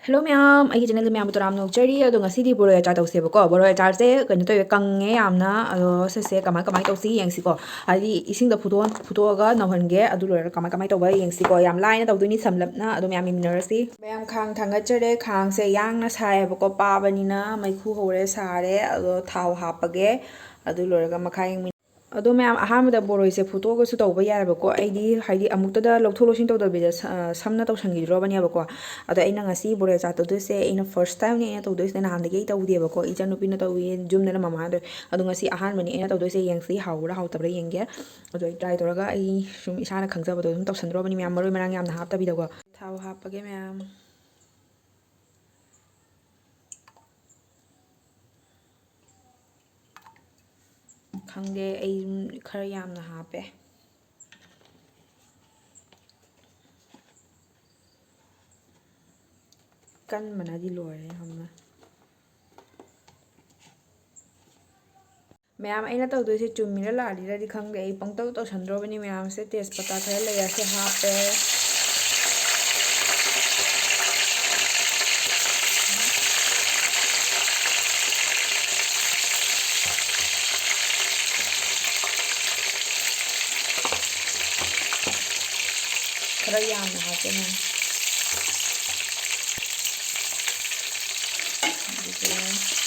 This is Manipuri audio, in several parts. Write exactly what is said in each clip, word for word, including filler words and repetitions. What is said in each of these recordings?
ꯍꯜꯂꯣ ꯃꯌꯥꯝ, ꯑꯩꯒꯤ ꯆꯦꯅꯦꯜꯗ ꯃꯌꯥꯝꯕꯨ ꯇꯔꯥꯝꯅ ꯑꯣꯛꯆꯔꯤ꯫ ꯑꯗꯣ ꯉꯁꯤꯗꯤ ꯕꯣꯔꯣꯏ ꯑꯆꯥꯔ ꯇꯧꯁꯦꯕꯀꯣ꯫ ꯕꯣꯔꯣꯏ ꯑꯆꯥꯔꯁꯦ ꯀꯩꯅꯣ ꯇꯧꯋꯦ, ꯀꯪꯉꯦ ꯌꯥꯝꯅ꯫ ꯑꯗꯣ ꯁꯤꯁꯦ ꯀꯃꯥꯏ ꯀꯃꯥꯏ ꯇꯧꯁꯤ ꯌꯦꯡꯁꯤꯀꯣ꯫ ꯍꯥꯏꯗꯤ ꯏꯁꯤꯡꯗ ꯐꯨꯠꯇꯣꯛ-, ꯐꯨꯠꯇꯣꯛꯑꯒ ꯅꯧꯍꯟꯒꯦ꯫ ꯑꯗꯨ ꯂꯣꯏꯔꯒ ꯀꯃꯥꯏ ꯀꯃꯥꯏ ꯇꯧꯕ ꯌꯦꯡꯁꯤꯀꯣ꯫ ꯌꯥꯝ ꯂꯥꯏꯅ ꯇꯧꯗꯣꯏꯅꯤ, ꯁꯝꯂꯞꯅ꯫ ꯑꯗꯣ ꯃꯌꯥꯝ ꯌꯦꯡꯃꯤꯟꯅꯔꯁꯤ꯫ ꯃꯌꯥꯝ ꯈꯥꯡ ꯊꯥꯡꯒꯠꯆꯔꯦ꯫ ꯈꯥꯡꯁꯦ ꯌꯥꯡꯅ ꯁꯥꯏꯌꯦꯕꯀꯣ, ꯄꯥꯕꯅꯤꯅ꯫ ꯃꯩꯈꯨ ꯍꯧꯔꯦ, ꯁꯥꯔꯦ꯫ ꯑꯗꯣ ꯊꯥꯎ ꯍꯥꯞꯄꯒꯦ꯫ ꯑꯗꯨ ꯂꯣꯏꯔꯒ ꯃꯈꯥ ꯌꯦꯡꯃꯤꯟꯅ-, ꯑꯗꯣ ꯃꯌꯥꯝ, ꯑꯍꯥꯟꯕꯗ ꯕꯣꯔꯣꯏꯁꯦ ꯐꯨꯠꯇꯣꯛꯑꯒꯁꯨ ꯇꯧꯕ ꯌꯥꯏꯑꯕꯀꯣ꯫ ꯑꯩꯗꯤ ꯍꯥꯏꯗꯤ ꯑꯃꯨꯛꯇꯗ ꯂꯧꯊꯣꯛ ꯂꯧꯁꯤꯟ ꯇꯧꯗꯕꯤꯗ ꯁ-, ꯑ, ꯁꯝꯅ ꯇꯧꯁꯟꯈꯤꯗ꯭ꯔꯣꯕꯅꯦꯕꯀꯣ꯫ ꯑꯗꯣ ꯑꯩꯅ ꯉꯁꯤ ꯕꯣꯔꯣꯏ ꯑꯆꯥꯔ ꯇꯧꯗꯣꯏꯁꯦ, ꯑꯩꯅ first timeꯅꯦ ꯑꯩꯅ ꯇꯧꯗꯣꯏꯁꯦ꯫ ꯅꯍꯥꯟꯗꯒꯤ ꯑꯩ ꯇꯧꯗꯦꯕꯀꯣ, ꯏꯆꯟꯅꯨꯄꯤꯅ ꯇꯧꯏ, ꯌꯨꯝꯗꯅ ꯃꯃꯥꯅ ꯇꯧꯏ꯫ ꯑꯗꯣ ꯉꯁꯤ ꯑꯍꯥꯟꯕꯅꯤ ꯑꯩꯅ ꯇꯧꯗꯣꯏꯁꯦ꯫ ꯌꯦꯡꯁꯤ ꯍꯥꯎꯕ꯭ꯔꯥ ꯍꯥꯎꯇꯕ꯭ꯔꯥ ꯌꯦꯡꯒꯦ꯫ ꯑꯗꯣ ꯑꯩ try ꯇꯧꯔꯒ ꯑꯩ ꯁꯨꯝ ꯏꯁꯥꯅ ꯈꯪꯖꯕꯗꯣ ꯑꯗꯨꯝ ꯇꯧꯁꯟꯗ꯭ꯔꯣꯕꯅꯤ ꯃꯌꯥꯝ, ꯃꯔꯣꯏ ꯃꯔꯥꯡ ꯌꯥꯝꯅ ꯍꯥꯞꯇꯕꯤꯗꯀꯣ꯫ ꯊꯥꯎ ꯍꯥꯞꯄꯒꯦ ꯃꯌꯥꯝ꯫ ꯈꯪꯗꯦ, ꯑꯩ ꯈꯔ ꯌꯥꯝꯅ ꯍꯥꯞꯄꯦ꯫ ꯀꯟꯕꯅꯗꯤ ꯂꯣꯏꯔꯦ ꯌꯥꯝꯅ꯫ ꯃꯌꯥꯝ, ꯑꯩꯅ ꯇꯧꯗꯣꯏꯁꯦ ꯆꯨꯝꯃꯤꯔ ꯂꯥꯜꯂꯤꯔꯗꯤ ꯈꯪꯗꯦ, ꯑꯩ ꯄꯪꯇꯧ ꯇꯧꯁꯟꯗ꯭ꯔꯣꯕꯅꯤ ꯃꯌꯥꯝꯁꯦ꯫ ꯇꯦꯖꯄꯇꯥ ꯈꯔ ꯂꯩ, ꯑꯁꯤ ꯍꯥꯞꯄꯦ꯫ ꯈꯔ ꯌꯥꯝꯅ ꯍꯥꯞꯄꯦ ꯃꯌꯥꯝ꯫ ꯑꯗꯨꯒ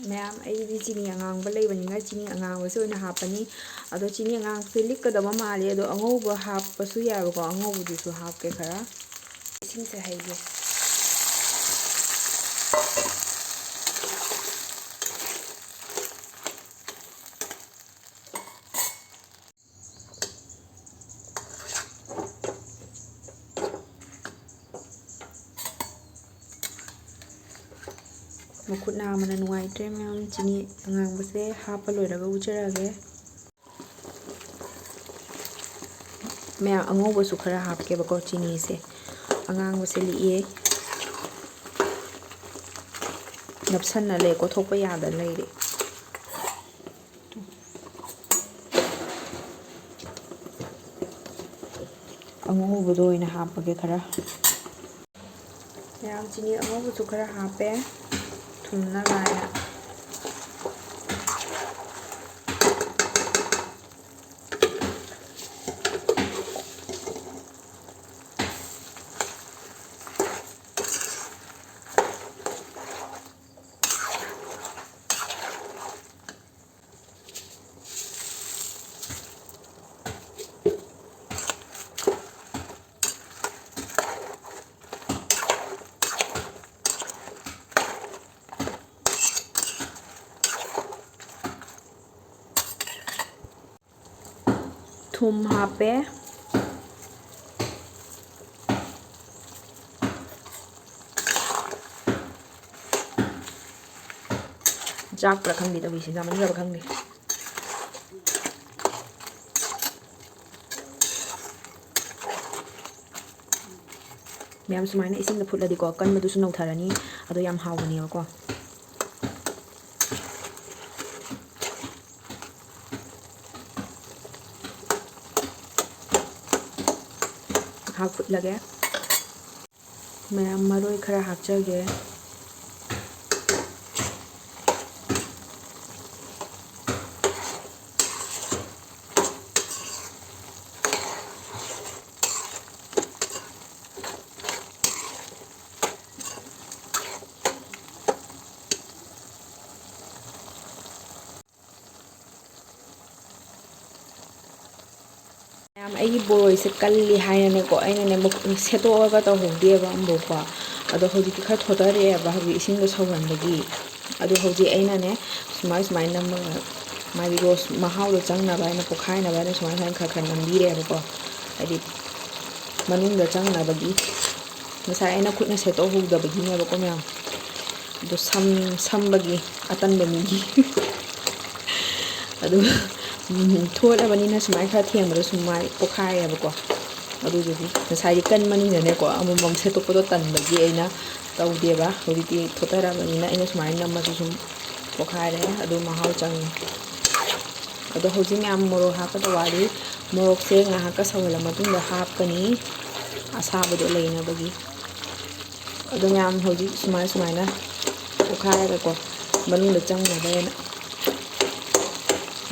ꯃꯌꯥꯝ, ꯑꯩꯗꯤ ꯆꯤꯅꯤ ꯑꯉꯥꯡꯕ ꯂꯩꯕꯅꯤꯅ ꯆꯤꯅꯤ ꯑꯉꯥꯡꯕꯁꯦ ꯑꯣꯏꯅ ꯍꯥꯞꯄꯅꯤ꯫ ꯑꯗꯣ ꯆꯤꯅꯤ ꯑꯉꯥꯡꯕꯁꯦ ꯂꯤꯛꯀꯗꯕ ꯃꯥꯜꯂꯦ, ꯑꯗꯣ ꯑꯉꯧꯕ ꯍꯥꯞꯄꯁꯨ ꯌꯥꯏꯕꯀꯣ, ꯑꯉꯧꯕꯗꯨꯁꯨ ꯍꯥꯞꯀꯦ ꯈꯔ꯫ ꯏꯁꯤꯡꯁꯦ ꯍꯩꯒꯦ꯫ ꯃꯈꯨꯠ ꯅꯥꯝꯃꯅ ꯅꯨꯡꯉꯥꯏꯇ꯭ꯔꯦ ꯃꯌꯥꯝ꯫ ꯆꯤꯅꯤ ꯑꯉꯥꯡꯕꯁꯦ ꯍꯥꯞꯄ ꯂꯣꯏꯔꯒ ꯎꯠꯆꯔꯛꯑꯒꯦ꯫ ꯃꯌꯥꯝ, ꯑꯉꯧꯕꯁꯨ ꯈꯔ ꯍꯥꯞꯀꯦꯕꯀꯣ꯫ ꯆꯤꯅꯤꯁꯦ ꯑꯉꯥꯡꯕꯁꯦ ꯂꯤꯛꯑꯦ, ꯅꯞꯁꯟꯅ ꯂꯩ, ꯀꯣꯊꯣꯛꯄ ꯌꯥꯗ ꯂꯩꯔꯦ꯫ ꯑꯉꯧꯕꯗꯣ ꯑꯣꯏꯅ ꯍꯥꯞꯄꯒꯦ ꯈꯔ꯫ ꯃꯌꯥꯝ, ꯆꯤꯅꯤ ꯑꯉꯧꯕꯁꯨ ꯈꯔ ꯍꯥꯞꯄꯦ, ꯊꯨꯝꯅꯕ ꯍꯥꯏꯅ꯫ ꯊꯨꯝ ꯍꯥꯞꯄꯦ꯫ ꯆꯥꯛꯄ꯭ꯔꯥ ꯈꯪꯗꯦ ꯇꯧꯔꯤꯁꯦ, ꯆꯥꯃꯟꯈ꯭ꯔꯕ ꯈꯪꯗꯦ꯫ ꯃꯌꯥꯝ, ꯁꯨꯃꯥꯏꯅ ꯏꯁꯤꯡꯗ ꯐꯨꯠꯂꯗꯤꯀꯣ, ꯀꯟꯕꯗꯨꯁꯨ ꯅꯧꯊꯔꯅꯤ, ꯑꯗꯣ ꯌꯥꯝ ꯍꯥꯎꯕꯅꯦꯕꯀꯣ꯫ ꯉꯥꯏꯍꯥꯛ ꯐꯨꯠꯂꯒꯦ꯫ ꯃꯌꯥꯝ, ꯃꯔꯣꯏ ꯈꯔ ꯍꯥꯞꯆꯒꯦ꯫ ꯑꯩꯒꯤ ꯕꯣꯔꯣꯏꯁꯦ ꯀꯜꯂꯤ ꯍꯥꯏꯅꯅꯦꯀꯣ, ꯑꯩꯅꯅꯦ ꯃꯈꯨ-, ꯁꯦꯠꯇꯣꯛꯑꯒ ꯇꯧꯍꯧꯗꯦꯕ ꯑꯃꯨꯛꯀꯣ꯫ ꯑꯗꯣ ꯍꯧꯖꯤꯛꯇꯤ ꯈꯔ ꯊꯣꯠꯊꯔꯛꯑꯦꯕ, ꯍꯧꯖꯤꯛ ꯏꯁꯤꯡꯗꯣ ꯁꯧꯍꯟꯕꯒꯤ꯫ ꯑꯗꯣ ꯍꯧꯖꯤꯛ ꯑꯩꯅꯅꯦ ꯁꯨꯃꯥꯏ ꯁꯨꯃꯥꯏꯅ ꯅꯝꯃꯒ ꯃꯥꯒꯤ ꯔꯣꯁ ꯃꯍꯥꯎꯗꯣ ꯆꯪꯅꯕ ꯍꯥꯏꯅ, ꯄꯣꯛꯈꯥꯏꯅꯕ ꯍꯥꯏꯅ ꯁꯨꯃꯥꯏ ꯁꯨꯃꯥꯏꯅ ꯈꯔ ꯈꯔ ꯅꯝꯕꯤꯔꯦꯕꯀꯣ, ꯍꯥꯏꯗꯤ ꯃꯅꯨꯡꯗ ꯆꯪꯅꯕꯒꯤ꯫ ꯉꯁꯥꯏ ꯑꯩꯅ ꯈꯨꯠꯅ ꯁꯦꯠꯇꯣꯛꯍꯧꯗꯕꯒꯤꯅꯦꯕꯀꯣ ꯃꯌꯥꯝ꯫ ꯑꯗꯣ ꯁꯝ-, ꯁꯝꯕꯒꯤ ꯑꯇꯟꯕ ꯃꯤꯒꯤ꯫ ꯑꯗꯨ, ꯎꯝ, ꯊꯣꯠꯂꯕꯅꯤꯅ ꯁꯨꯃꯥꯏꯅ ꯈꯔ ꯊꯦꯡꯕꯗ ꯁꯨꯝ ꯃꯥꯏ ꯄꯣꯛꯈꯥꯏꯌꯦꯕꯀꯣ꯫ ꯑꯗꯨꯗꯨꯒꯤ ꯉꯁꯥꯏꯗꯤ ꯀꯟꯕꯅꯤꯅꯅꯦꯀꯣ, ꯑꯃꯃꯝ ꯁꯦꯠꯇꯣꯛꯄꯗꯣ ꯇꯟꯕꯒꯤ ꯑꯩꯅ ꯇꯧꯗꯦꯕ꯫ ꯍꯧꯖꯤꯛꯇꯤ ꯊꯣꯠꯊꯔꯕꯅꯤꯅ ꯑꯩꯅ ꯁꯨꯃꯥꯏꯅ ꯅꯝꯃꯁꯨ ꯁꯨꯝ ꯄꯣꯛꯈꯥꯏꯔꯦ, ꯑꯗꯨ ꯃꯍꯥꯎ ꯆꯪꯉꯤ꯫ ꯑꯗꯣ ꯍꯧꯖꯤꯛ ꯃꯌꯥꯝ ꯃꯣꯔꯣꯛ ꯍꯥꯞꯀꯗꯧ ꯋꯥꯠꯂꯤ꯫ ꯃꯣꯔꯣꯛꯁꯦ ꯉꯥꯏꯍꯥꯛꯀ ꯁꯧꯍꯜꯂ ꯃꯇꯨꯡꯗ ꯍꯥꯞꯀꯅꯤ, ꯑꯁꯥꯕꯗꯣ ꯂꯩꯅꯕꯒꯤ꯫ ꯑꯗꯣ ꯃꯌꯥꯝ ꯍꯧꯖꯤꯛ ꯁꯨꯃꯥꯏ ꯁꯨꯃꯥꯏꯅ ꯄꯣꯛꯈꯥꯏꯔꯒꯀꯣ, ꯃꯅꯨꯡꯗ ꯆꯪꯅꯕ ꯍꯥꯏꯅ꯫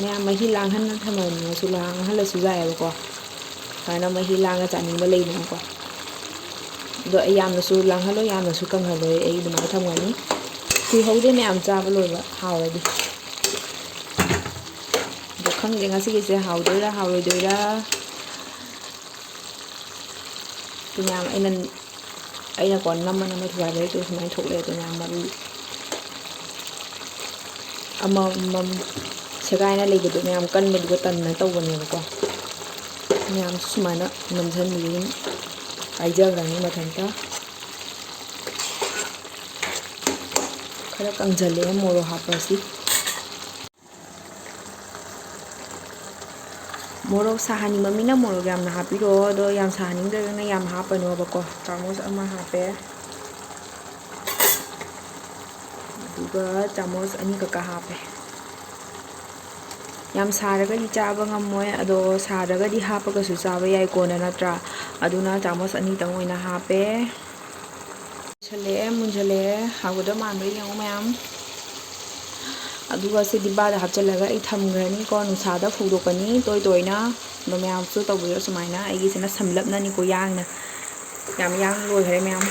ꯃꯌꯥꯝ ꯃꯍꯤ ꯂꯥꯡꯍꯟꯅ ꯊꯝꯃꯝꯃꯁꯨ, ꯂꯥꯡꯍꯜꯂꯁꯨ ꯌꯥꯏꯑꯕꯀꯣ꯫ ꯁꯨꯃꯥꯏꯅ ꯃꯍꯤ ꯂꯥꯡꯉ ꯆꯥꯅꯤꯡꯕ ꯂꯩꯗꯅꯀꯣ꯫ ꯑꯗꯣ ꯑꯩ ꯌꯥꯝꯅꯁꯨ ꯂꯥꯡꯍꯜꯂꯣꯏ, ꯌꯥꯝꯅꯁꯨ ꯀꯪꯍꯜꯂꯣꯏ, ꯑꯩ ꯑꯗꯨꯃꯥꯏꯅ ꯊꯝꯒꯅꯤ꯫ ꯀꯨꯏꯍꯧꯗꯦ ꯃꯌꯥꯝ ꯆꯥꯕ ꯂꯣꯏꯕ, ꯍꯥꯎꯔꯗꯤ꯫ ꯑꯗꯣ ꯈꯪꯗꯦ ꯉꯁꯤꯒꯤꯁꯦ ꯍꯥꯎꯗꯣꯏꯔꯥ ꯍꯥꯎꯔꯣꯏꯗꯣꯏꯔꯥ꯫ ꯑꯗꯨ ꯃꯌꯥꯝ ꯑꯩꯅ, ꯑꯩꯅꯀꯣ ꯅꯝꯃ ꯅꯝꯃ ꯊꯨꯒꯥꯏꯕ ꯍꯦꯛꯇ ꯁꯨꯃꯥꯏꯅ ꯊꯣꯛꯂꯛꯑꯦ꯫ ꯑꯗꯨ ꯃꯌꯥꯝ ꯃꯔꯨ ꯑꯃꯃꯝ ꯁꯦꯒꯥꯏꯅ ꯂꯩꯕꯗꯣ ꯃꯌꯥꯝ ꯀꯟꯕꯗꯨꯒ ꯇꯟꯅ ꯇꯧꯕꯅꯦꯕꯀꯣ꯫ ꯃꯌꯥꯝꯁꯨ ꯁꯨꯃꯥꯏꯅ ꯅꯝꯁꯤꯟꯕꯤꯌꯨ, ꯑꯗꯨꯝ ꯀꯥꯏꯖꯈ꯭ꯔꯅꯤ ꯃꯊꯟꯇ꯫ ꯈꯔ ꯀꯪꯁꯤꯜꯂꯛꯑꯦ ꯃꯣꯔꯣꯛ ꯍꯥꯞꯄꯁꯤ꯫ ꯃꯣꯔꯣꯛ ꯁꯥꯍꯟꯅꯤꯡꯕ ꯃꯤꯅ ꯃꯣꯔꯣꯛ ꯌꯥꯝꯅ ꯍꯥꯞꯄꯤꯔꯛꯑꯣ, ꯑꯗꯣ ꯌꯥꯝ ꯁꯥꯍꯟꯅꯤꯡꯗ꯭ꯔꯒꯅ ꯌꯥꯝ ꯍꯥꯞꯄꯅꯣꯕꯀꯣ꯫ ꯆꯥꯃꯁ ꯑꯃ ꯍꯥꯞꯄꯦ, ꯑꯗꯨꯒ ꯆꯥꯃꯁ ꯑꯅꯤꯈꯛꯀ ꯍꯥꯞꯄꯦ꯫ ꯌꯥꯝ ꯁꯥꯔꯒꯗꯤ ꯆꯥꯕ ꯉꯝꯃꯣꯏ, ꯑꯗꯣ ꯁꯥꯗ꯭ꯔꯒꯗꯤ ꯍꯥꯞꯄꯒꯁꯨ ꯆꯥꯕ ꯌꯥꯏ ꯀꯣꯟꯅ, ꯅꯠꯇ꯭ꯔꯥ? ꯑꯗꯨꯅ ꯆꯥꯃꯁ ꯑꯅꯤꯇꯪ ꯑꯣꯏꯅ ꯍꯥꯞꯄꯦ꯫ ꯃꯨꯟꯁꯜꯂꯛꯑꯦ, ꯃꯨꯟꯁꯜꯂꯛꯑꯦ꯫ ꯍꯥꯎꯒꯗꯕ ꯃꯥꯟꯕ꯭ꯔꯥ ꯌꯦꯡꯉꯨ ꯃꯌꯥꯝ꯫ ꯑꯗꯨꯒ ꯁꯤ ꯗꯤꯕꯥꯗ ꯍꯥꯞꯆꯤꯜꯂꯒ ꯑꯩ ꯊꯝꯈ꯭ꯔꯅꯤꯀꯣ, ꯅꯨꯡꯁꯥꯗ ꯐꯧꯗꯣꯛꯀꯅꯤ ꯇꯣꯏ ꯇꯣꯏꯅ꯫ ꯑꯗꯣ ꯃꯌꯥꯝꯁꯨ ꯇꯧꯕꯤꯔꯣ ꯁꯨꯃꯥꯏꯅ꯫ ꯑꯩꯒꯤꯁꯤꯅ ꯁꯝꯂꯞꯅꯅꯤꯀꯣ, ꯌꯥꯡꯅ꯫ ꯌꯥꯝ ꯌꯥꯡ ꯂꯣꯏꯈ꯭ꯔꯦ ꯃꯌꯥꯝ꯫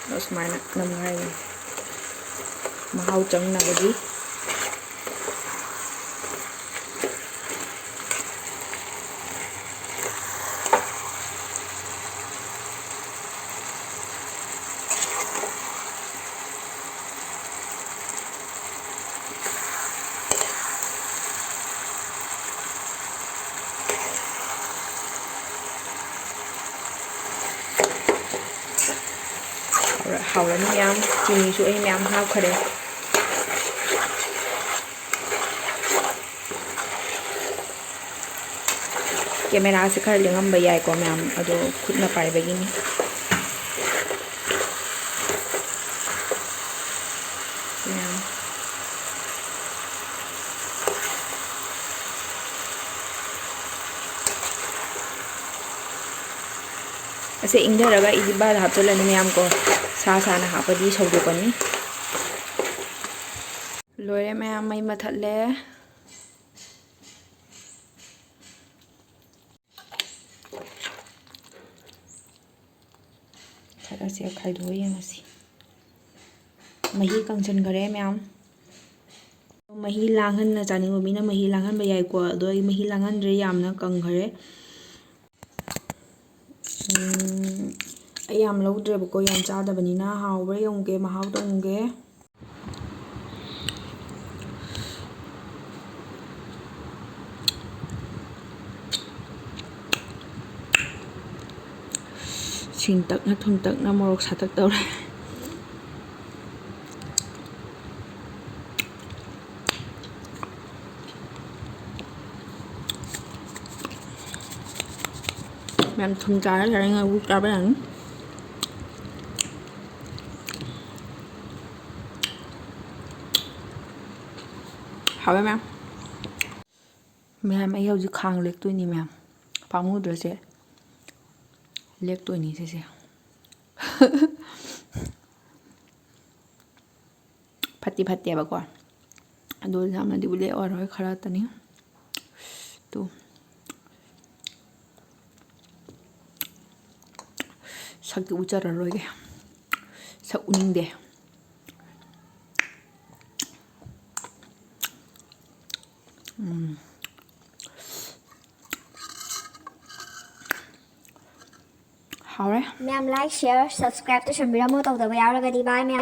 ꯑꯗꯣ ꯁꯨꯃꯥꯏꯅ ꯅꯝꯈꯥꯏꯔꯦ꯫ ꯃꯍꯥꯎ ꯆꯪꯅꯕꯒꯤ꯫ ꯍꯥꯎꯔꯅꯤ ꯃꯌꯥꯝ꯫ ꯆꯤꯅꯤꯁꯨ ꯑꯩ ꯃꯌꯥꯝ ꯍꯥꯞꯈꯔꯦ꯫ ꯀꯦꯃꯦꯔꯥꯁꯦ ꯈꯔ ꯂꯦꯡꯉꯝꯕ ꯌꯥꯏꯀꯣ ꯃꯌꯥꯝ, ꯑꯗꯣ ꯈꯨꯠꯅ ꯄꯥꯏꯕꯒꯤꯅꯤ꯫ ꯃꯌꯥꯝ꯫ ꯑꯁꯦ ꯏꯪꯊꯔꯒ ꯏꯗꯤ ꯕꯥꯗ ꯍꯥꯞꯆꯤꯜꯂꯅꯤ ꯃꯌꯥꯝ ꯀꯣ꯫ ꯁꯥ ꯁꯥꯅ ꯍꯥꯞꯄꯗꯤ ꯁꯧꯗꯣꯛꯀꯅꯤ꯫ ꯂꯣꯏꯔꯦ ꯃꯌꯥꯝ, ꯃꯩ ꯃꯊꯠꯂꯦ꯫ ꯈꯔꯁꯦ ꯈꯥꯏꯗꯣꯛꯑ ꯌꯦꯡꯉꯁꯤ꯫ ꯃꯍꯤ ꯀꯪꯁꯤꯟꯈꯔꯦ ꯃꯌꯥꯝ꯫ ꯃꯍꯤ ꯂꯥꯡꯍꯟꯅ ꯆꯥꯅꯤꯡꯕ ꯃꯤꯅ ꯃꯍꯤ ꯂꯥꯡꯍꯟꯕ ꯌꯥꯏꯀꯣ, ꯑꯗꯣ ꯑꯩ ꯃꯍꯤ ꯂꯥꯡꯍꯟꯗ꯭ꯔꯦ, ꯌꯥꯝꯅ ꯀꯪꯈꯔꯦ꯫ ꯎꯝ, ꯑꯩ ꯌꯥꯝ ꯂꯧꯗ꯭ꯔꯦꯕꯀꯣ, ꯌꯥꯝ ꯆꯥꯗꯕꯅꯤꯅ꯫ ꯍꯥꯎꯕ꯭ꯔꯥ ꯌꯦꯡꯉꯨꯒꯦ, ꯃꯍꯥꯎ ꯇꯪꯉꯨꯒꯦ꯫ ꯁꯤꯡꯇꯛꯅ ꯊꯨꯝꯇꯛꯅ ꯃꯣꯔꯣꯛ ꯁꯥꯇꯛ ꯇꯧꯔꯦ꯫ ꯃꯌꯥꯝ ꯊꯨꯝ ꯆꯥꯔ ꯆꯥꯔ ꯉꯥꯔꯧ ꯆꯥꯕ ꯌꯥꯅꯤ꯫ ꯍꯥꯎꯋꯦ ꯃꯌꯥꯝ꯫ ꯃꯌꯥꯝ, ꯑꯩ ꯍꯧꯖꯤꯛ ꯈꯥꯡ ꯂꯦꯛꯇꯣꯏꯅꯤ ꯃꯌꯥꯝ꯫ ꯄꯥꯝꯃꯨꯗ꯭ꯔꯁꯦ? ꯂꯦꯛꯇꯣꯏꯅꯤ ꯁꯤꯁꯦ꯫ ꯐꯠꯇꯤ ꯐꯠꯇꯦꯕꯀꯣ꯫ ꯑꯗꯣ ꯌꯥꯝꯅꯗꯤꯕꯨ ꯂꯦꯛꯑꯔꯣꯏ, ꯈꯔꯇꯅꯤ꯫ ꯇꯨ꯫ ꯁꯛꯇꯤ ꯎꯠꯆꯔꯔꯣꯏꯒꯦ꯫ ꯁꯛ ꯎꯅꯤꯡꯗꯦ꯫ ꯎꯝ꯫ ꯍꯥꯎꯔꯦ꯫ ꯃꯌꯥꯝ like, share, subscribe ꯇꯧꯁꯟꯕꯤꯔꯝꯃꯣ, ꯇꯧꯗꯕ ꯌꯥꯎꯔꯒꯗꯤ꯫ Bye ꯃꯌꯥꯝ꯫